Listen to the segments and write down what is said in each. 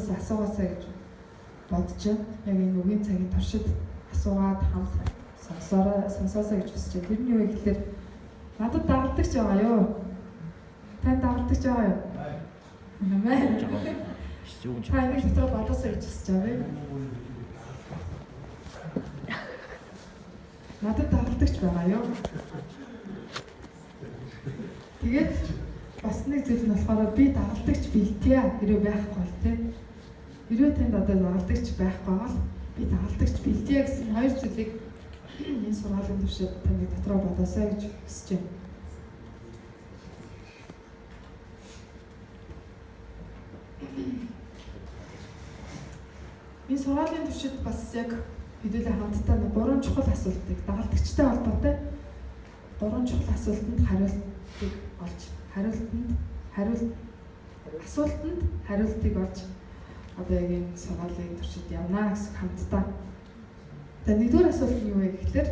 өөрөөсөө асуугаасаа гэж бодож байна. Яг энэ үгийн цагийн туршид асуугаад хамт сонсоосоо гэж хүсэж байна. Тэр нь юу вэ гэхээр надад дагалдагч байгаа юу? Танд дагалдагч байгаа юу? Мэн. Та энийг дотор бодоосоо гэж хүсэж байгаа юм. Надад дагалдагч байгаа юу? Тэгээд бас нэг зүйл нь болохоор би дагалдагч бэлтээ хэрэг байхгүй бол тий. Хэрвээ танд одоо дагалдагч байхгүй бол би дагалдагч бэлтээ гэсэн хоёр зүйлийг энэ сургаалын туршид таны дотроо бодоосай гэж хүсэж байна. Энэ сургаалын туршид бас яг хэдүүлээ хамтдаа нэг гурван чухал асуултыг дагалдагчтай холбоотой гурван чухал асуултанд хариултыг олж асуултанд хариултыг олж одоо яг энэ сургаалын туршид явна гэсэн хамтдаа. За нэгдүгээр асуулт нь юу вэ гэхлээр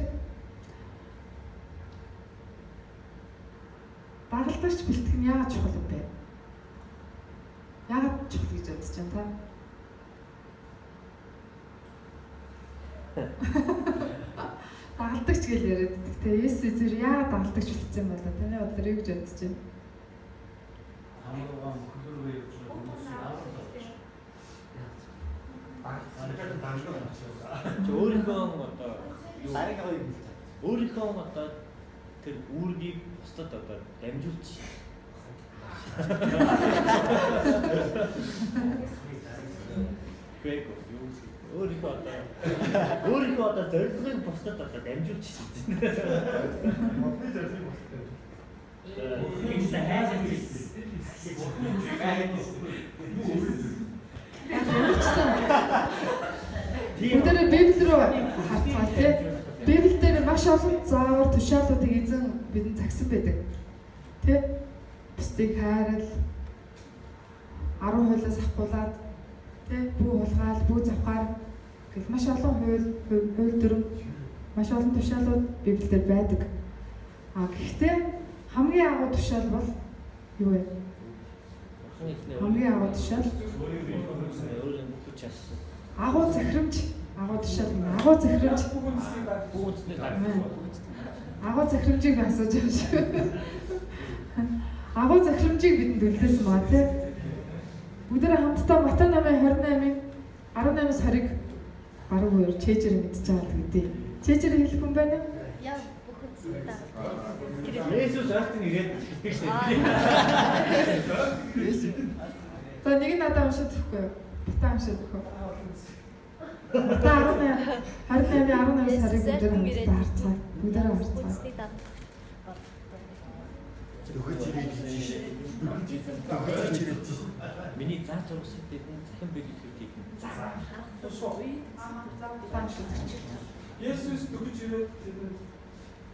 дагалдагч бэлтгэх нь яагаад чухал юм бэ? Яагаад чухал гэж бодож байна та? Дагалдагч гэж яриад байдаг. Тэ Есүс зэрэг яагаад дагалдагч бэлтсэн юм бол таны бодлоор юу гэж бодож байна? Хамаагаа мөхлөрөө явж байгаа хүмүүсийг авах. Чи өөрийнхөө одоо юу өөрийнхөө одоо тэр үүргийг бусдад одоо дамжуулж Гэг юу өөрийнхөө одоо зорилгыг бусдад одоо дамжуулж шийдсэн. Модны зорилгыг бусдад Тэгсэн хайж Яг өөрчлөсөн. Бүгдээрээ Библи рүү харцгаая тий. Библиэлд маш олон заавар тушаалуудыг эзэн бидэнд загсан байдаг. Тэ? Бусдыг хайрал, 10 хуулиас ахгуулаад тэ бүү хулгаал, бүү завхаар гэл маш олон хууль дүрэм, маш олон тушаалууд Библиэлд байдаг. А гэхдээ хамгийн агуу тушаал бол юу вэ? Хамгийн агуу тушаал агуу захирамж, агуу тушаал гэнэ. Агуу захирамж, агуу захирамжийг би асууж байгаа шүү. Агуу захирамжийг бидэнд үлдээсэн байгаа тий. Бүгдээрээ хамтдаа Матай намын 28-ын 18-аас 20-ыг баруун үеэр чэжэр мэдчихэж байгаа л гэдэг. Чэжэр хэлэх хүн байна уу? Яа бүх үндэсний дагалдагч. Есүс ойлтон ирээд хэлдэг шээ. За нэг нь надад уншаад өгөхгүй юу? Батаа уншаад өгөх үү? Матай 18 28-ын 18-аас 20-ыг бүгдээрээ хамтдаа харцгаая. Бүгдээрээ харцгаая. Үндэсний дагалдагч. Дөхөж ирээд дөхөж ирээд Миний заа зургасыг тэдэн захин би гэдгийг тэдэн. Батаа уншаад өгч. Есүс дөхөж ирээд тэдэнд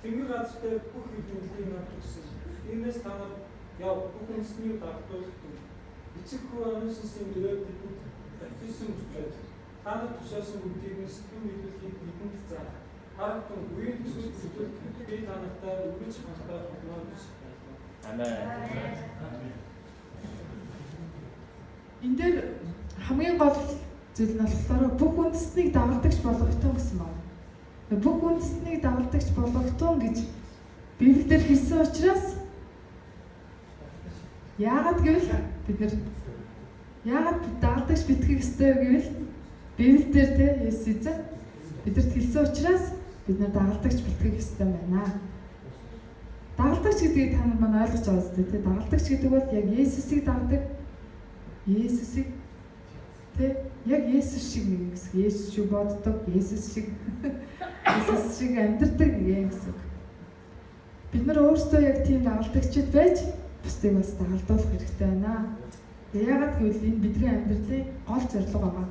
Тэнгэр газартай бүх хэдүүлгийг надад өгсөн. Иймээс та нар яв бүх үндэснийг дагуулдаг. Эцэг хүү ариун сүнсийн нэрээр тэдэнд баптизм өгчээд та нар тушаасан бүгдийг нь сэтгэл мэдүүлгийг бидэнд заа. Харагтун үеийн төсөл бүтэл би та нартай үргэлж хамт байх болно гэж байлаа. Амен. Энэ дээр хамгийн гол зүйл нь болохоор бүх үндэснийг дагалдагч болгохтун гэсэн байна. Бүх үндэснийг дагалдагч болгохтун гэж Библиэлд хэлсэн учраас яагаад гэвэл бид нэр яагаад дагалдагч битгэх ёстой вэ гэвэл Библиэлд те Есүс эзэн бидэрт хэлсэн учраас бид нар дагалдагч битгэх ёстой байна. Дагалдагч гэдгийг та нар маань ойлгож байгаа зү те дагалдагч гэдэг бол яг Есүсийг дагадаг Есүсийг тэ яг Есүс шиг нэг юм гэсэн. Есүс шиг боддог, Есүс шиг Есүс шиг амьдардаг нэг юм гэсэн. Бид нар өөрсдөө яг тийм дагалдагчд байж бусдыг бас дагалдуулах хэрэгтэй байна. Тэгээ яагаад гэвэл энэ бидний амьдралын гол зорилго байгаа.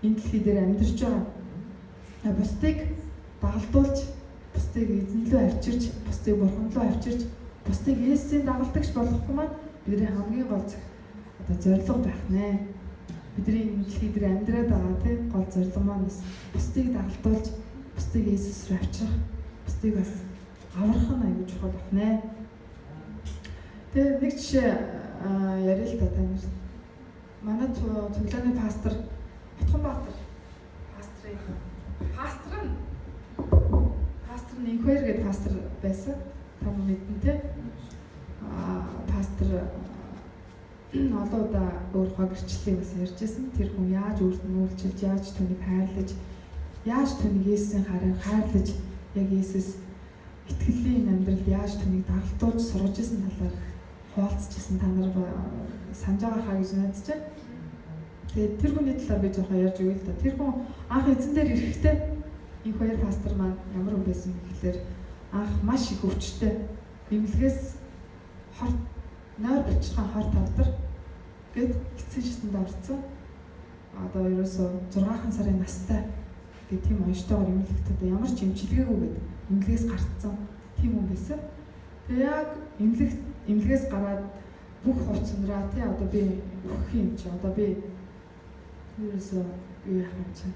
Энэ дэлхий дээр амьдарч байгаа. Бусдыг дагалдуулж, бусдыг эзэн лүү авчирч, бусдыг бурхан луу авчирч, бусдыг Есүсийн дагалдагч болгох маань бидний хамгийн гол одоо зорилго байх нэ. Бидний энэ дэлхий дээр амьдраад байгаа тийм гол зорилго маань бас бусдыг дагалдуулж, бусдыг Есүс рүү авчрах, бусдыг бас аврах нь аюул чухал байх нэ. Тэгээ нэг жишээ яриа л та нар. Манай цуглааны пастор Отгонбаатар пастрын пастор нь пастор нь Инхвэр гэдэг пастор байсан. Та нар мэднэ те. Пастор олон удаа өөрийнхөө гэрчлэлийг бас ярьж байсан. Тэр хүн яаж өөрт нь үйлчилж, яаж түүнийг хайрлаж, яаж түүнийг Есүсийн хараар хайрлаж, яг Есүс итгэлийн амьдралд яаж түүнийг дагалдуулж сургаж исэн талаар хуваалцаж исэн, та нар санаж байгаа хаа гэж найдаж байна. Тэгээд тэр хүний талаар би жоохон ярьж өгье л да. Тэр хүн анх эзэн дээр ирэхдээ энэ хоёр пастор маань ямар хүн байсан бэ гэхлээр анх маш их өвчтэй, эмнэлгээс хор нойр булчирхаан хор тавдар гэд эцсийн шатанд орцсон. Одоо ерөөсөө 6 сарын настай гэх тийм онцтойгоор эмнэлэгт одоо ямар ч эмчилгээгүй гэд эмнэлгээс гарцсан тийм хүн байсан. Тэгээ яг эмнэлгээс гараад бүх хувц ундраа тий, одоо би өөхөх юм чи, одоо би ерөөсөө юу яах юм чи,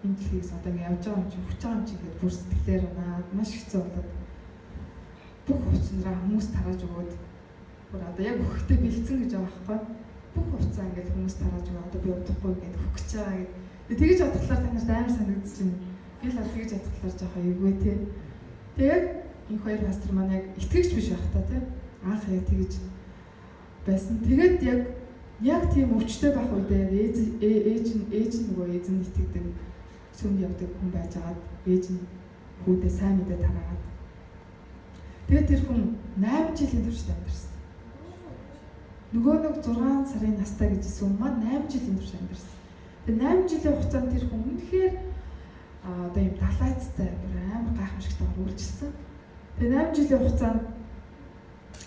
энэ дэлхийгээс одоо ингэ явж байгаа юм чи, өгч байгаа юм чи гэд бүр сэтгэлээр унаад маш хэцүү болоод бүх хувц ундраа хүмүүс тарааж өгөөд бүр одоо яг өгөхдөө бэлдсэн гэж байгаа байхгүй. Бүх хувцаа ингээд хүмүүс тарааж өгөө, одоо би удахгүй ингээд өгөх гэж байгаа гэд. Тэгэж бодглохлоор та нарт амар санагдчих чинь. Би л тэгэж бодглохлоор жоохон эвгүй тий. Тэгээ яг энэ хоёр пастор маань яг итгэгч биш байх та тий. Анх яг тэгэж байсан. Тэгээд яг тийм өвчтэй байх үедээ яг ээж нь нөгөө эзэнд итгэдэг, сүмд явдаг хүн байжгаад ээж нь хүүдээ сайн мэдээ тараагаад. Тэгээд тэр хүн 8 жилийн туршид амьдарсан. Нөгөө нэг 6 сарын настай гэж хэлсэн хүн маань 8 жилийн турш амьдарсан. Тэгээд 8 жилийн хугацаанд тэр хүн үнэхээр одоо юм далайцтай амар гайхамшигтайгаар үйлчилсэн. Тэгээд 8 жилийн хугацаанд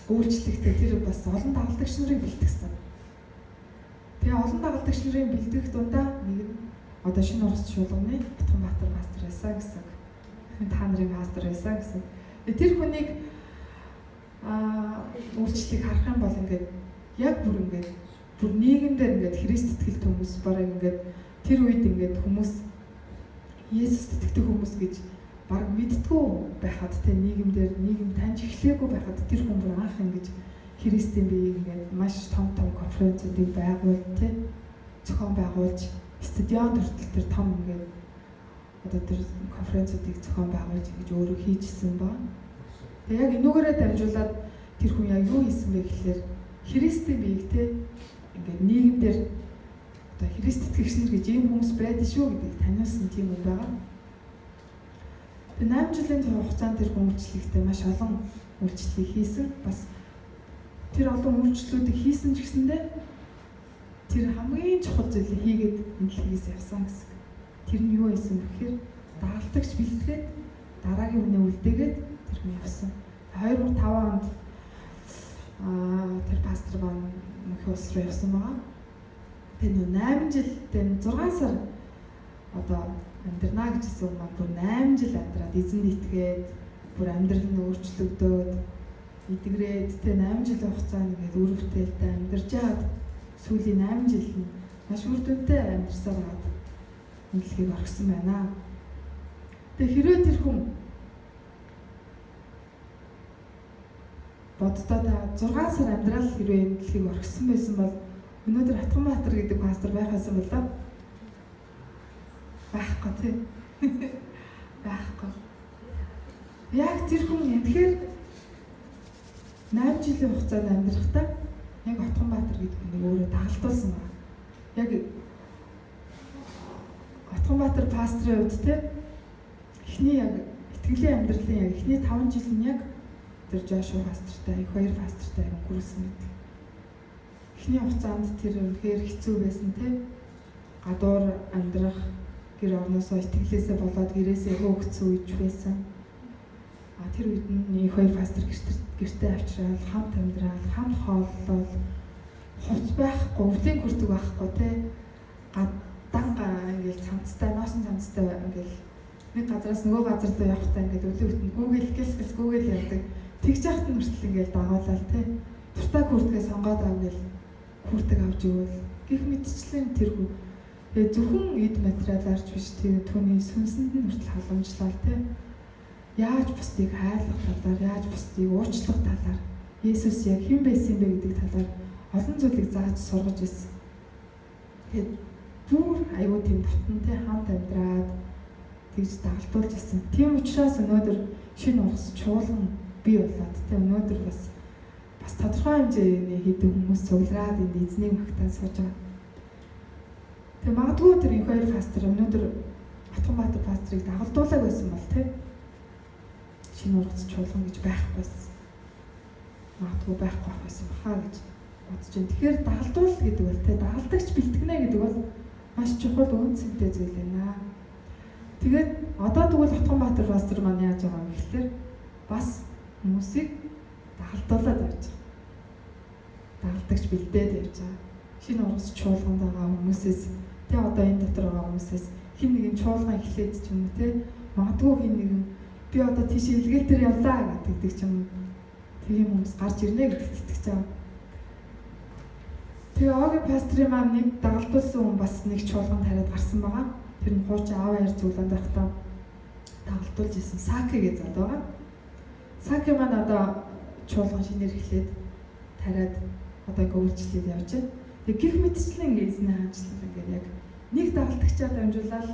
үйлчлэхдээ тэр бас олон дагалдагч нарыг бэлтгэсэн. Тэгээ олон дагалдагч нарын бэлтгэх дундаа нэг нь одоо шинэ урс чуулганы Отгонбаатар пастор байсан гэсэн. Та нарын пастор байсан гэсэн. Тэр хүнийг үйлчлэлийг харах юм бол ингээд яг бүр ингээд бүр нийгэмдэр ингээд Христ итгэлт хүмүүс бараг ингээд тэр үед ингээд хүмүүс Есүст итгэдэг хүмүүс гэж бараг мэдтгүү байхад тэ нийгэмдэр нийгэм таньж эхлээгүй байхад тэр хүн бүр анх ингэж Христийн биеийг ингээд маш том том конференцүүдийг байгуул тэ зохион байгуулж стадион хүртэл тэр том ингээд одоо тэр конференцүүдийг зохион байгуулж ингэж өөрөө хийжсэн ба. Тэгээ яг энүүгээрээ дамжуулаад тэр хүн яг юу хийсэн бэ гэхлээр Христийн биеийг тэ ингээд нийгэмдэр одоо Христ итгэгч нар гэж ийм хүмүүс байдаг шүү гэдгийг таниулсан тийм хүн байгаа. Тэгээ 8 жилийн хугацаанд тэр хүн үйлчлэхдээ маш олон үйлчлэлийг хийсэн. Бас тэр олон үйлчлэлүүдийг хийсэн ч гэсэндээ тэр хамгийн чухал зүйлийг хийгээд энэ дэлхийгээс явсан гэсэн. Тэр нь юу байсан бэ гэхээр дагалдагч бэлтгээд дараагийн хүний үлдээгээд тэр хүн явсан. 2005 онд тэр пастор маань мөнхийн улс руу явсан байгаа. Тэгээ нөө 8 жил 6 сар одоо амьдрнаа гэж хэлсэн юм маань бүр 8 жил амьдраад эзэнд итгээд бүр амьдрал нь өөрчлөгдөөд эдгрээд тэ 8 жилийн хугацаанд ингээд үр бүтээлтэй амьдарч яагаад сүүлийн 8 жил нь маш үр дүнтэй амьдарсаар байгаад энэ дэлхийг орхисон байна. Тэгээ хэрвээ тэр хүн боддоо та 6 сар амьдрал хэрвээ энэ дэлхийг орхисон байсан бол өнөөдөр Отгонбаатар гэдэг пастор байх байсан болоо? Байхгүй тий. Байхгүй. Яг тэр хүн үнэхээр 8 жилийн хугацаанд амьдрахдаа яг Отгонбаатар гэдэг хүнийг өөрөө дагалдуулсан байна. Яг Отгонбаатар пастрын хувьд те эхний яг итгэлийн амьдралын яг эхний 5 жил нь яг тэр Жошуа пастортай, их хоёр пастортай өнгөрүүлсэн гэдэг. Эхний хугацаанд тэр үнэхээр хэцүү байсан те. Гадуур амьдрах, гэр орноосоо итгэлээсээ болоод гэрээсээ хөөгцсөн үеч байсан. А тэр үед нь их хоёр пастор гэртээ авчираад хамт амьдрал, хамт хооллол, хувц байхгүй, өвлийн күртэг байхгүй те. Гадаангаа ингээл цамцтай, ноосон цамцтай ингээл нэг газараас нөгөө газар руу явахдаа ингээд өвлийн хөтөнд гүүгэл гэлс гэлс гүүгэл явдаг. Тэгж яхад нь хүртэл ингээл дагуулаад те. Дуртай күртгээ сонгоод ав гэл күртэг авч өгөөл. Гэх мэтчлэн тэр хүн тэгээ зөвхөн эд материалаарч биш түүний сүнсэнд нь хүртэл халамжлал те. Яаж бусдыг хайрлах талаар, яаж бусдыг уучлах талаар, Есүс яг хэн байсан бэ гэдэг талаар олон зүйлийг зааж сургаж ирсэн. Тэгээд бүр айгүй тийм дотн те хамт амьдраад тэгж дагалдуулж ирсэн. Тийм учраас өнөөдөр шинэ ургас чуулган бий болоод те өнөөдөр бас тодорхой хэмжээний хэдэн хүмүүс цуглараад энд эзнийг магтаад сууж байгаа. Тэгээ магадгүй тэр энэ хоёр пастор өнөөдөр Отгонбаатар пасторыг дагалдуулаг байсан бол те шинэ ургац чуулган гэж байхгүй байсан. Магадгүй байхгүй байх байсан баха гэж бодож байна. Тэгэхээр дагалдуул гэдэг бол те дагалдагч бэлтгэнэ гэдэг бол маш чухал үн цэнтэй зүйл байна. Тэгээд одоо тэгвэл Отгонбаатар пастор маань яаж байгаа юм гэхлээр бас хүмүүсийг дагалдуулаад явж байгаа. Дагалдагч бэлдээд явж байгаа. Шинэ ургац чуулганд байгаа хүмүүсээс тэ одоо энэ дотор байгаа хүмүүсээс хин нэгэн чуулган эхлээд ч юм уу тэ магадгүй хин нэгэн би одоо тийш илгээл дээр явлаа гэдэг ч юм уу. Тийм хүмүүс гарч ирнэ гэдэгт итгэж байгаа. Тэгээ Оги пастрын маань нэг дагалдуулсан хүн бас нэг чуулган тариад гарсан байгаа. Тэр нь хуучин аав хайр зүглэнд байхдаа дагалдуулж исэн Саки гэж зал байгаа. Саки маань одоо чуулган шинээр эхлээд тариад одоо ингээ үйлчлээд явж байна. Тэгээ гих мэтчлэн ингээ эзний хаанчлал ингээд яг нэг дагалдагчаар дамжуулаад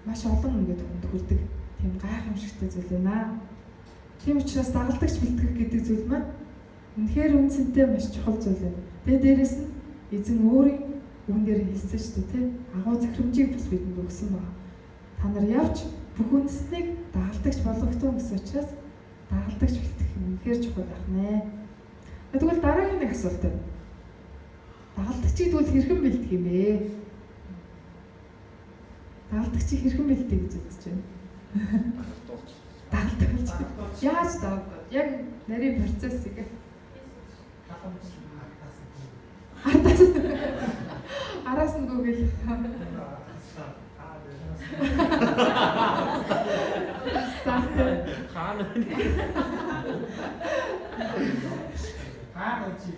маш олон ингээд хүнд хүрдэг тийм гайхамшигтай зүйл байна. Тийм учраас дагалдагч бэлтгэх гэдэг зүйл маань үнэхээр үн цэнтэй маш чухал зүйл байна. Тэгээ дээрэс нь эзэн өөрийн үгэн дээр хэлсэн шүү дээ, тий? Агуу захирамжийг бас бидэнд өгсөн байна. Та нар явж бүх үндэстнийг дагалдагч болгохтун гэсэн учраас дагалдагч бэлтгэх үнэхээр чухал байх нэ. Тэгвэл дараагийн нэг асуулт байна. Дагалдагчийг тэгвэл хэрхэн бэлтгэх юм бэ? Дагалдагчийг хэрхэн бэлдэх гэж бодож байна? Дагалдуулж. Яаж дагалдуулж? Яг нарийн процессыг. Ардаас. Араас нь гүгэл. Хаана хаана чи.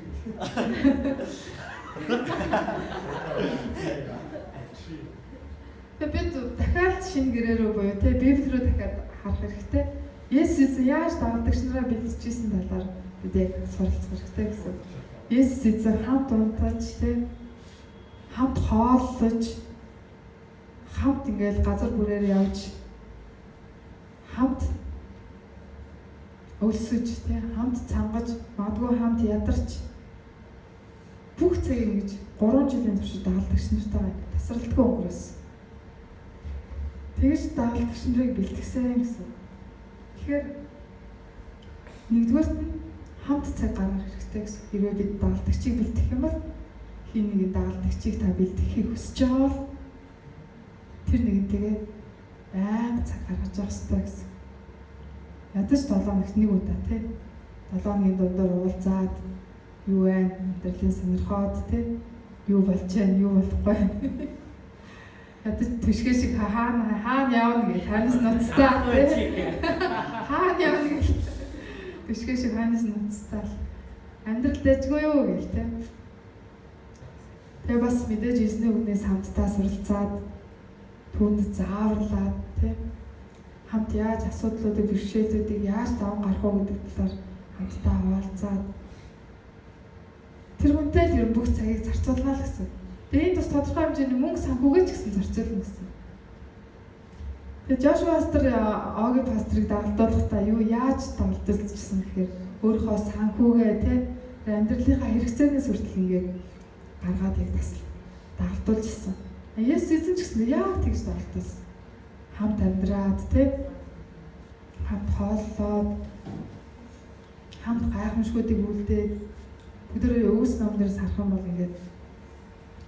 Тэгээ бид дахиад шинэ гэрээ рүү буюу те Библи рүү дахиад харах хэрэгтэй. Есүс яаж дагалдагч нараа бэлтжижсэн талаар бид яг суралцах хэрэгтэй гэсэн. Есүс эзэн хамт унтаж те хамт хооллож хамт ингээл газар бүрээр явж хамт өлсөж те хамт цангаж магадгүй хамт ядарч бүх цаг ингэж 3 жилийн туршид дагалдагч нартайгаа тасралтгүй өнгөрөөсөн. Тэгэж дагалдагч нарыг бэлтгэсэн гэсэн. Тэгэхээр нэгдүгээрт нь хамт цаг гаргах хэрэгтэй гэсэн. Хэрвээ бид дагалдагчийг бэлтгэх юм бол хин нэгэн дагалдагчийг та бэлтгэхийг хүсэж байгаа бол тэр нэгэнтэйгээ байнга цаг гаргаж явах хэрэгтэй гэсэн. Ядаж 7 хоногт нэг удаа тий 7 хоногийн дундаар уулзаад юу байна, амьдралын сонирхоод тий юу болж байна, юу болохгүй байна. Ядаж түшгэ шиг хаана хаана явна гэж ханаас нуцтай тий. Хаана явна гэж түшгэ шиг ханаас нуцтай. Амьдрал дэжгүй юу гэл тий. Тэгээ бас мэдээж эзний үгнээс хамтдаа суралцаад түүнд зааварлаад тий хамт яаж асуудлуудыг бэрхшээлүүдийг яаж даван гарах уу гэдэг талаар хамтдаа хуваалцаад тэр хүнтэй л ер нь бүх цагийг зарцуулна л гэсэн. Тэгээ энэ бас тодорхой хэмжээний мөнгө санхүүгээ ч гэсэн зарцуулна гэсэн. Тэгээ Жошуа пастор Оги пасторыг дагалдуулахдаа юу яаж дагалдуулчихсан гэхээр өөрийнхөө санхүүгээ тий амьдралынхаа хэрэгцээнээс хүртэл ингээд гаргаад яг тасал дагалдуулчихсан. Есүс эзэн ч гэсэн яг тэгж дагалдуулсан. Хамт амьдраад тий хамт хооллоод хамт гайхамшгуудыг үлдээд бид өвс ном дээрс харах юм бол ингээд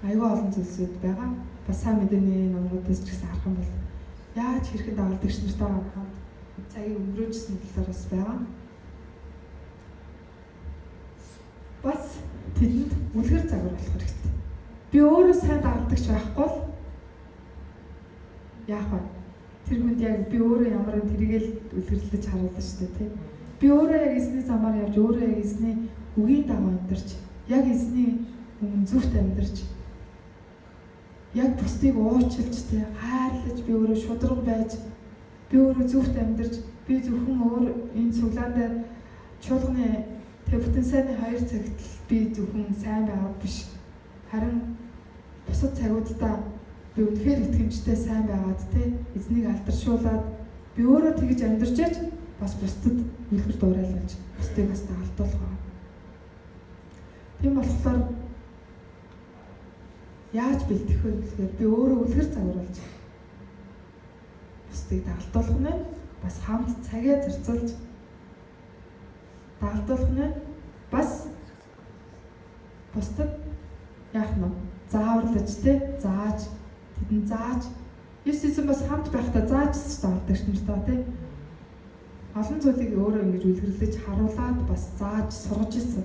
аюул олон зүйлсүүд байгаа. Бас сайн мэдээний номнуудаас ч гэсэн харах юм бол яаж хэрхэн дагалдагч нартайгаа хамт цагийг өнгөрөөжсэн талаар бас байгаа. Бас тэдэнд үлгэр загвар болох хэрэгтэй. Би өөрөө сайн дагалдагч байхгүй бол яах вэ? Тэр хүнд яг би өөрөө ямар юм тэрийг л үлгэрлэж харуулна шүү дээ, тий. Би өөрөө яг эзний замаар явж, өөрөө яг эзний үгийн дагуу амьдарч, яг эзний өмнө зөвхт амьдарч, яг бусдыг уучлж, тий, хайрлаж, би өөрөө шударга байж, би өөрөө зөвхт амьдарч, би зөвхөн өөр энэ цуглаан дээр чуулганы тэг бүтэн сайнны 2 цагт л би зөвхөн сайн байгаа биш. Харин бусад цагуудаа би үнэхээр итгэмжтэй сайн байгаад те эзнийг алдаршуулад би өөрөө тэгж амьдарч яж бас бусдад үлгэр дуурайл болж бусдыг бас дагалдуулах байна. Тийм болохоор яаж бэлтгэх вэ гэхээр би өөрөө үлгэр загварлаж бусдыг дагалдуулах нь байна. Бас хамт цагаа зарцуулж дагалдуулах нь байна. Бас бусдад яах нь зааварлаж те зааж тэдэн зааж Есүс эзэн бас хамт байхдаа заажсч дагалдагч нартай те олон зүйлийг өөрөө ингэж үлгэрлэж харуулад бас зааж сургаж ирсэн.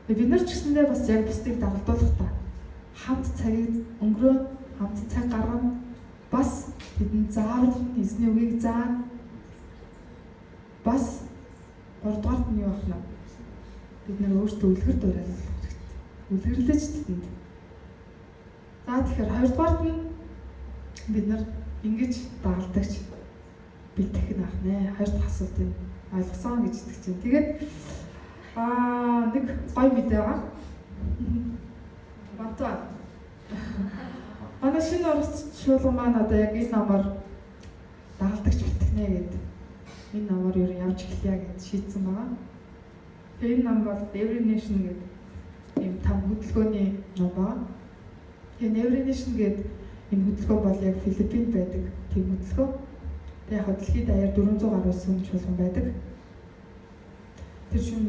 Бид нар ч гэсэндээ бас яг бусдыг дагалдуулахдаа хамт цагийг өнгөрөө, хамт цаг гаргана, бас тэдэнд зааварлана, эзний үгийг заана. Бас гуравдугаарт нь юу ах нь? Бид нар өөрсдөө үлгэр дуурайл хэрэгтэй. Үлгэрлэж тэдэнд. За тэгэхээр хоёрдугаарт нь бид нар ингэж дагалдагч бэлтгэх нь ах нэ. Хоёр дахь асуултыг ойлгосон гэж итгэж байна. Тэгээд нэг гоё мэдээ байгаа. Бантаа. Манай шинэ урагц чуулган маань одоо яг энэ номоор дагалдагч бэлтгэнэ гэд энэ номоор ер нь явж эхлэе гэд шийдсэн байгаа. Тэгээ энэ ном бол Every Nation гэд ийм том хөдөлгөөний ном байгаа. Тэгээ Every Nation гэд энэ хөдөлгөөн бол яг Филиппинд байдаг тийм хөдөлгөөн. Тэгээ яг дэлхийд даяар 400 гаруй сүм чуулган байдаг. Тэр шүн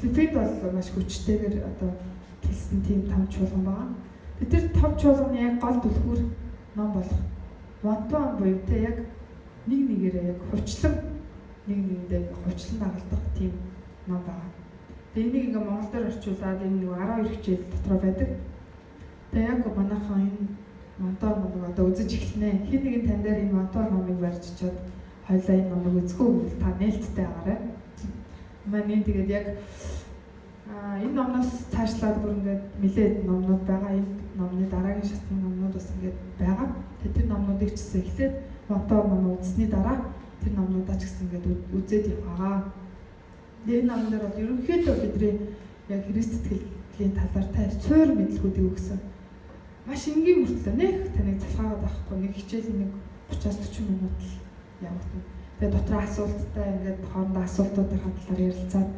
Филиппинд бол маш хүчтэйгээр одоо хэлсэн тийм том чуулган байгаа. Тэр том чуулганы яг гол түлхүүр ном болох One-to-one буюу те яг нэг нэгээрээ яг хувьчлан нэг нэгэндээ хувьчлан дагалдах тийм ном байгаа. Тэгээ энийг ингээ монгол дээр орчуулад энэ нэг 12 хичээл дотор байдаг. Тэгээ яг манайхан энэ One-to-one номыг одоо үзэж эхэлнэ. Хэн нэгэн тань дээр энэ One-to-one номыг барьж очиод хоёлаа энэ номыг үзэх үү гэвэл та нээлттэй байгаарай. Маань энэ тэгээд яг энэ номноос цаашлаад бүр ингээд нэлээд номнууд байгаа. Энэ номны дараагийн шатны номнууд бас ингээд байгаа. Тэгээд тэр номнуудыг ч гэсэн эхлээд One-to-one номоо үзсний дараа тэр номнуудаа ч гэсэн ингээд үзээд яваагаа. Тэгээд энэ номон дээр бол ерөнхийдөө бидний яг Христ итгэлийн талаар та суур мэдлэгүүдийг өгсөн. Маш энгийн мөртлөө нэх таныг залхаагаад авахгүй нэг хичээл нэг 30-аас 40 минут л явагдана. Тэгээд дотроо асуулттай ингээд хоорондоо асуултуудын талаар ярилцаад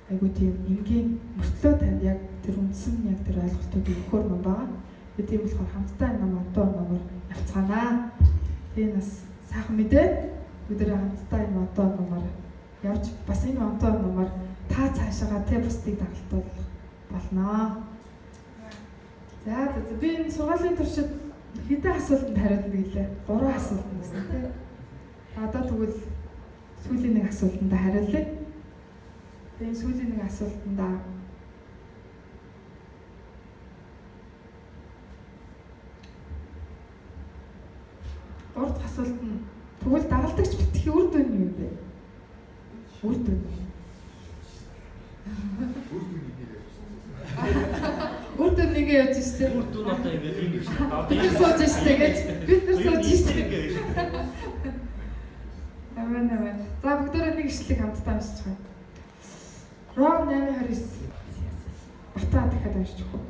айгуу тийм энгийн мөртлөө танд яг тэр үндсэн яг тэр ойлголтуудыг өгөхөр ном байгаа. Тэгээд тийм болохоор хамтдаа энэ ном One-to-one номоор явцгаанаа. Тэгээд бас сайхан мэдээ. Бид нэр хамтдаа энэ One-to-one номоор явж бас энэ One-to-one номоор та цаашаага тэ бусдыг дагалдуулах болноо. За за би энэ сургаалын туршид хэдэн асуултанд хариулна гэлээ. 3 асуулт гэсэн тэ. Одоо тэгвэл сүүлийн нэг асуултанд хариулъя. Тэгээ сүүлийн нэг асуултандаа гурав дахь асуулт нь тэгвэл дагалдагч бэлтгэхийн үр дүн нь юу вэ? Үр дүн. Үр дүн нэгээр явчихсан. Үр дүн нэгээ явж штэ. Үр дүн одоо ингээд юм биш. Бид нар сууж штэ гэж. Бид нар сууж штэ. Амен амен. За бүгдээрээ нэг ишлэгийг хамтдаа уншиж байгаа. Ром 8:29. Батаа дахиад уншиж өгөх үү?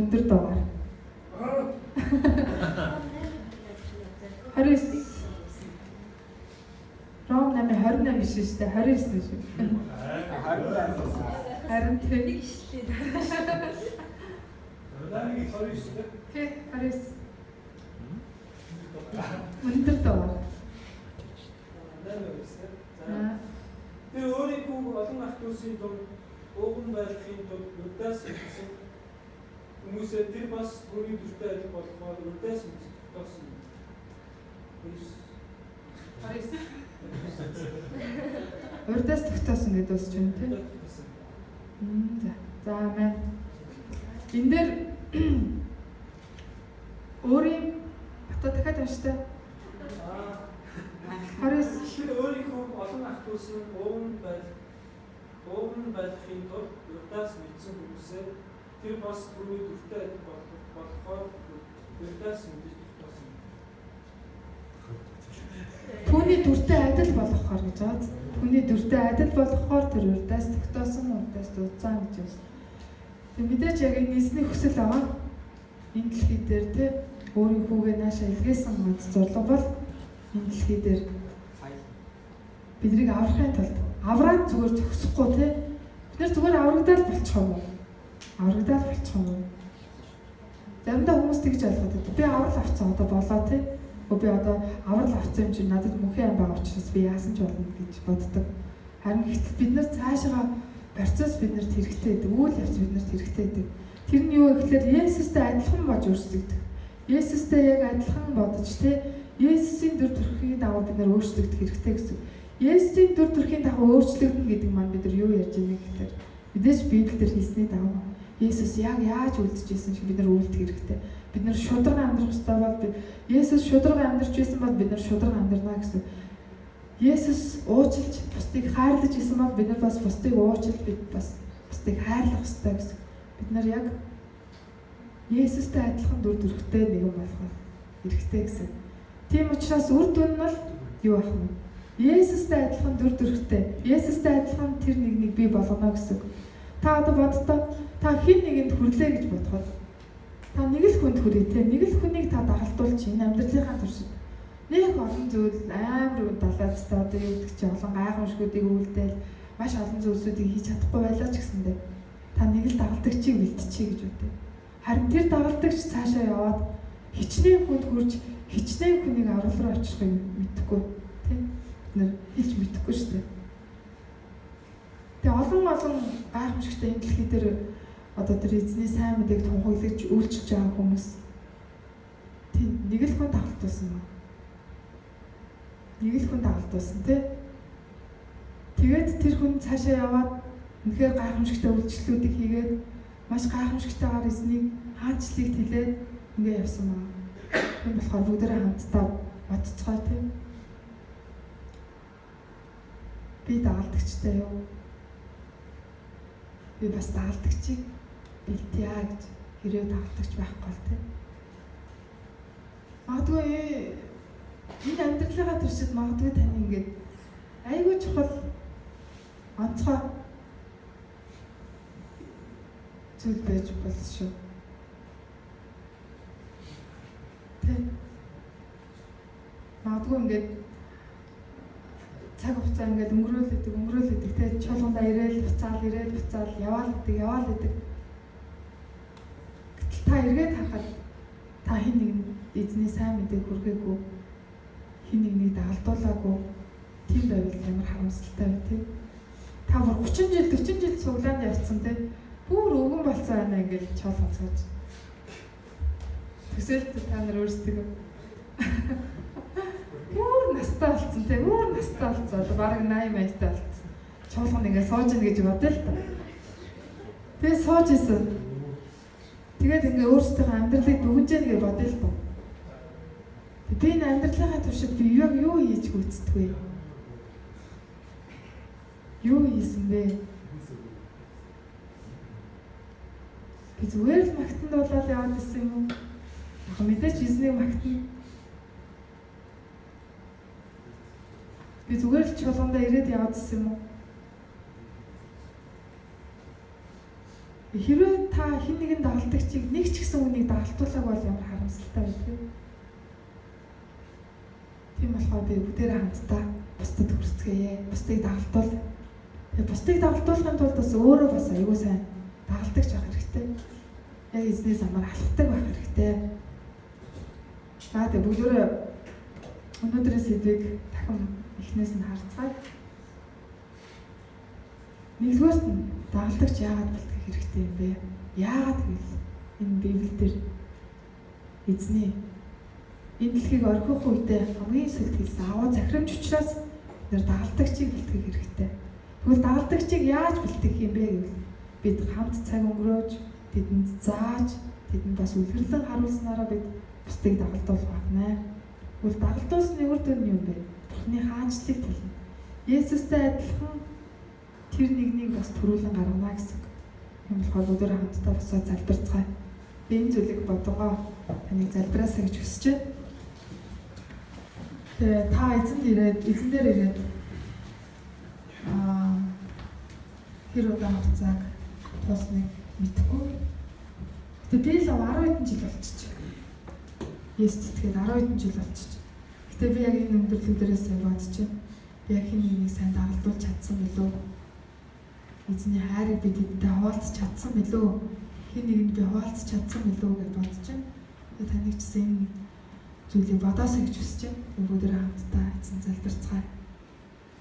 Өндөр дугаар. 29. Ром 8:28 биш шүү дээ. 29 шүү. 28. Харин тийм. Нэг ишлээ. 8:29. Тий, 29. Өндөр дугаар. 8:29. За. Тэр өөрийнхөө олон ах дүүсийн дунд ууган байлахын тулд урдаас ирсэн хүмүүсээ тэр бас түүний дүртэй адил болохоор урдаас тогтоосон. 29. Урдаас тогтоосон гэдэг үс чинь тий. За. За амен. Энэ дээр өөрийн бата дахиад унштай. 29. Тэр өөрийнхөө олон ах дүүсийн ууган байлахын тулд урдаас мэдсэн хүмүүсээ тэр бас түүний дүртэй адил болохоор урдаас мэдэж тогтоосон. Түүний дүртэй адил болгохоор гэж байгаа. Түүний дүртэй адил болгохоор тэр урдаас тогтоосон, урдаас дуудсан гэж байна. Тэг мэдээж яг энэ эзний хүсэл байгаа. Энэ дэлхий дээр те өөрийн хүүгээ наашаа илгээсэн ганц зорилго бол энэ дэлхий дээр биднийг аврахын тулд авраад зүгээр зогсохгүй те. Бид нар зүгээр аврагдаад болчих юм уу? Аврагдаад болчих юм уу? Заримдаа хүмүүс тэгж ойлгоод байдаг. Би аврал авцсан одоо болоо те. Би одоо аврал авцсан юм чинь надад мөнхийн ам байгаа учраас би яасан ч болно гэж боддог. Харин гэтэл бид нар цаашаа процесс биднэрт хэрэгтэй байдаг. Үйл явц биднэрт хэрэгтэй байдаг. Тэр нь юу вэ гэхээр Есүстэй адилхан болж өөрчлөгдөх. Есүстэй яг адилхан бодож те Есүсийн дүр төрхийн дагуу бид нар өөрчлөгдөх хэрэгтэй гэсэн. Есүсийн дүр төрхийн дагуу өөрчлөгдөнө гэдэг маань бид нар юу ярьж байгаа гэхээр мэдээж Библиэлд хэлсний дагуу Есүс яг яаж үлдэж исэн шиг бид нар үлдэх хэрэгтэй. Бид нар шударга амьдрах ёстой бол Есүс шударга амьдарч байсан бол бид нар шударга амьдрна гэсэн. Есүс уучлж бусдыг хайрлаж исэн бол бид нар бас бусдыг уучлж бид бас бусдыг хайрлах ёстой гэсэн. Бид нар яг Есүстэй адилхан дүр төрхтэй нэгэн болох хэрэгтэй гэсэн. Тийм учраас үр дүн нь бол юу байх вэ? Есүстэй адилхан дүр төрхтэй, Есүстэй адилхан тэр нэгнийг бий болгоно гэсэн. Та одоо боддоо та хэн нэгэнд хүрлээ гэж бодоход та нэг л хүнд хүрээ те, нэг л хүнийг та дагалдуулж энэ амьдралынхаа туршид нэг олон зүйл амар далаацтай одоо юу гэдэг чи олон гайхамшгуудыг үйлдээл маш олон зүйлсүүдийг хийж чадахгүй байлаа ч гэсэндээ та нэг л дагалдагчийг бэлтчихье гэж бодъё. Харин тэр дагалдагч цаашаа яваад хичнээн хүнд хүрч хичнээн хүнийг аврал руу очихыг мэдэхгүй тий. Бид нэр хэлж мэдэхгүй шүү дээ. Тэгээ олон олон гайхамшигтай энэ дэлхий дээр одоо тэр эзний сайн мэдээг тунхаглаж үйлчилж байгаа хүмүүс тэнд нэг л хүн дагалдуулсан ба. Нэг л хүн дагалдуулсан тий. Тэгээд тэр хүн цаашаа яваад үнэхээр гайхамшигтай үйлчлэлүүдийг хийгээд маш гайхамшигтайгаар эзнийг хаанчлалыг тэлээд ингээ явсан ба. Тийм болохоор бүгдээрээ хамтдаа бодцгоо тий. Би дагалдагчтай юу? Би бас дагалдагчийг бэлтъя гэж хэрэг дагалдагч байхгүй л тий. Магадгүй энэ амьдралынхаа туршид магадгүй тань ингээд айгүй чухал онцгой зүйл байж болно шүү. Тэ. Магадгүй ингээд цаг хугацаа ингээд өнгөрөөл идэг тэ чуулгандаа ирээл буцаал яваал идэг. Гэтэл та эргээд харахад та хэн нэгэнд эзний сайн мэдээг хүргээгүй, хэн нэгнийг дагалдуулаагүй тийм байвал ямар харамсалтай вэ тэ. Та бүр 30 жил 40 жил цуглаанд явцсан тэ. Бүр өвгөн болсон байна ингээд чуулган цууж. Төсөөлт та нар өөрсдөө бүр настай болсон тэ. Бүр настай болсон. Одоо бараг 80 маятай болсон. Чуулган ингээд сууж ийн гэж бодъё л та. Тэгээ сууж исэн. Тэгээд ингээд өөрсдийнхөө амьдралыг дүгнж яах гэж бодъё л та. Би энэ амьдралынхаа туршид би яг юу хийж гүйцэтгэв вэ? Юу хийсэн бэ? Би зүгээр л магтан дуулаад яваад исэн юм уу? Яг мэдээж эзнийг магтана. Би зүгээр л чуулгандаа ирээд яваад исэн юм уу? Хэрвээ та хэн нэгэн дагалдагчийг нэг ч гэсэн үнийг дагалдуулаагүй бол ямар харамсалтай вэ? Тийм болохоор би бүгдээрээ хамтдаа бусдад хүрцгээе. Бусдыг дагалдуул. Тэгээ бусдыг дагалдуулахын тулд бас өөрөө бас аюул сайн дагалдагч байх хэрэгтэй. Яг эзний замаар алхдаг байх хэрэгтэй. За тэгээ бүгдээрээ өнөөдрийн сэдвийг дахин эхнээс нь харцгаая. Нэгдүгээрт нь дагалдагч яагаад бэлтгэх хэрэгтэй юм бэ? Яагаад гэвэл энэ Библиэлд эзний энэ дэлхийг орхих үедээ хамгийн сүүлд хэлсэн агуу захирамж учраас бид нар дагалдагчийг бэлтгэх хэрэгтэй. Тэгвэл дагалдагчийг яаж бэлтгэх юм бэ гэвэл бид хамт цаг өнгөрөөж, тэдэнд зааж, тэдэнд бас үлгэрлэн харуулснараа бид бусдыг дагалдуулах байна. Тэгвэл дагалдуулсны үр дүн нь юу вэ? Бурхны хаанчлалыг тэлнэ. Есүстэй адилхан тэр нэгнийг бас төрүүлэн гаргана гэсэн. Тийм болохоор бүгдээ хамтдаа босоод залбирцгаая. Би энэ зүйлийг бодгоо таныг залбираасаа гэж хүсэж байна. Тэгээ та эзэнд ирээд, эзэн дээр ирээд хэр удаан хугацааг туусныг Мэдхгүй. Гэтэ би л 10 хэдэн жил болчих. Есүст итгээд 10 хэдэн жил болчих. Гэтэ би яг энэ өндөрлөг дээрээс бодчих. Би яг хэн нэгнийг сайн дагалдуулж чадсан билүү? Эзний хайрыг би тэдтэй хуваалцах чадсан билүү? Хэн нэгэнд би хуваалцах чадсан билүү гэж бодчих. Тэгээ таныг ч гэсэн энэ зүйлийг бодоосой гэж хүсэж байна. Тэгээ бүгдээрээ хамтдаа эзэн залбирцгаая.